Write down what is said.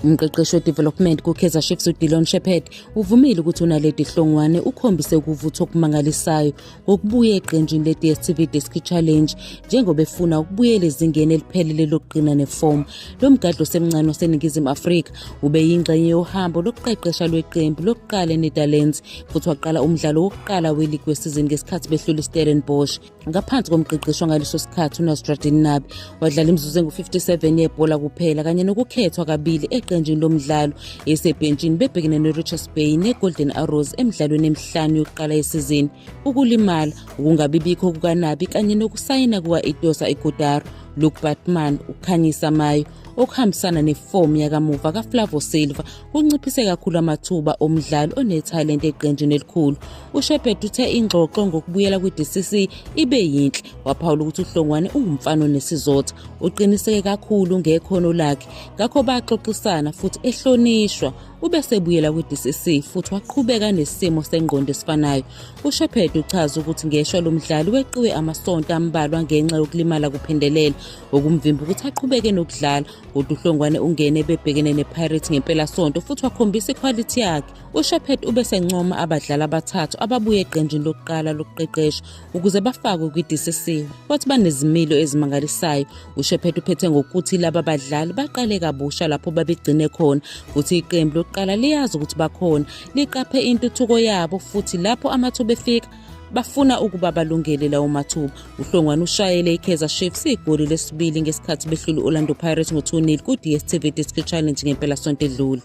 Umqeqeshi we-development kuKaizer Chiefs uDillon Sheppard uvumile ukuthi uNaledi Hlongwane ukhombise ukuvuthwa okumangalisayo ngokubuya eqenjini le-DStv Diski Challenge njengoba efuna ukubuyela ezingeni eliphelele lokuqina nefomu. Lo mgadli osemncane waseNingizimu Afrika ube yingxenye yohambo lokuqeqesha lweqembu lokuqala eNetherlands futhi waqala umdlalo wokuqala weligi wesizini ngesikhathi behlula iStellenbosch. Ngaphansi komqeqeshi wangaleso sikhathi uNasruddin Nabi wadlala imizuzu engu-57 yebhola kuphela kanye nokukhethwa kabili eqenjini lomdlalo esebhentshini bebhekene ne-Richards Bay ne-Golden Arrows emidlalweni emihlanu yokuqala yesizini. Ukulimala, ukungabibikho kukaNabi kanye nokusayina kuka-Itosa Ighodaro, Luke Baartman, uKhanyisa Mayo okuhambisana nefomu yakamuva kaFlavo Silva kunciphise kakhulu amathuba omdlali onethalente eqenjini elikhulu. UShepherd uthe ingxoxo ngokubuyela kwi-DCC ibe yinhle, waphawula ukuthi uHlongwane ungumfana onesizotha, uqiniseke kakhulu ngekhono lakhe, ngakho baxoxisana futhi ehlonishwa. Ube sebuyela kwi-DCC futhi waqhubeka nesimo sengqondo esifanayo. UShepherd uchaza ukuthi ngeshwa lo mdlali weqiwe amasonto ambalwa ngenxa yokulimala kuphindelela, okumvimba ukuthi aqhubeke nokudlala. Kodwa uHlongwane ungene bebhekene nePirates ngempelasonto futhi wakhombisa ikhwalithi yakhe. UShepherd ubesencoma abadlali abathathu ababuye eqenjini lokuqala lokuqeqesha ukuze bafakwe kwi-DCC. Wathi banezimilo ezimangalisayo. UShepherd uphethe ngokuthi laba badlali baqale kabusha lapho babegcine khona futhi iqembu lokuqala liyazi ukuthi bakhona, liqaphe intuthuko yabo futhi lapho amathuba efika bafuna ukuba balungele lawo mathuba. UHlongwane ushayele iKaizer Chiefs igoli lesibili ngesikhathi behlula i-Orlando Pirates ngo-2-0 ku-DStv Diski Challenge ngempelasonto edlule.